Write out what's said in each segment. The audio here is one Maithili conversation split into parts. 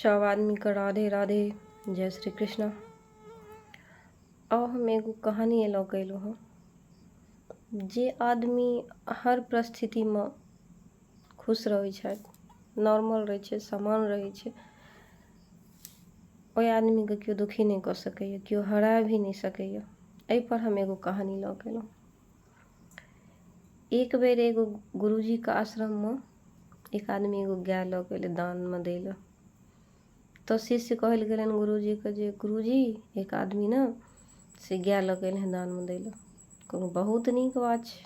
सब आदमीके राधे राधे, जय श्री कृष्णा। आउ हम एगो कहानी लऽ कऽ अयलहुँ हँ। जे आदमी हर परिस्थितिमे खुश रहै छथि, नॉर्मल रहै छै, सामान्य रहै छै, ओहि आदमीके केओ दुखी नहि कऽ सकैए, केओ हरा भी नहि सकैए। एहिपर हम एगो कहानी लऽ कऽ अयलहुँ। एक बेर एगो गुरुजीके आश्रममे एक आदमी एगो गाय लऽ कऽ एलै दानमे दै लए। तऽ शिष्य कहै लए गेलनि गुरुजीके जे गुरुजी, एक आदमी ने से गाय लऽ कऽ एलै हँ दानमे दै लए। कहलहुँ बहुत नीक बात छै,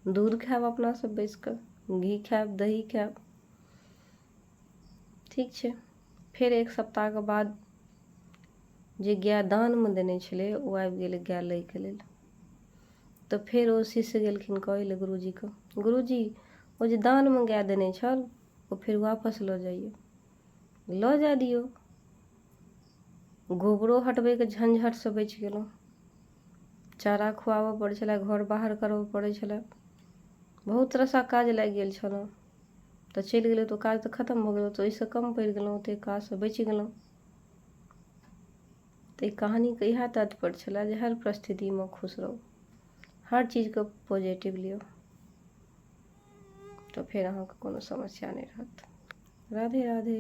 दूध खायब अपना सब बैसि कऽ, घी खायब, दही खायब, ठीक छै। फेर एक सप्ताहके बाद जे गाय दानमे देने छलै ओ आबि गेलै गाय लैके लेल। तऽ फेर ओ शिष्य गेलखिन कहै लए गुरुजीके, गुरुजी ओ जे दानमे गाय देने छल ओ फेर वापस लऽ जाइए। लऽ जाय दियौ, गोबरो हटबैके झंझटसँ बचि गेलहुँ। चारा खुआबऽ पड़ै छलै, घर बाहर करबऽ पड़ै छलै, बहुत रास काज लागि गेल छल। तऽ चलि गेलै तऽ ओ काज तऽ खतम भऽ गेल, तऽ ओहिसँ कम पड़ि गेलहुँ, ओतेक काजसँ बचि गेलहुँ। तऽ ई कहानीके इएह तात्पर्य छलै जे हर परिस्थितिमे खुश रहू, हर चीजके पॉजिटिव लिअ, तऽ फेर अहाँके कोनो समस्या नहि रहत। राधे राधे।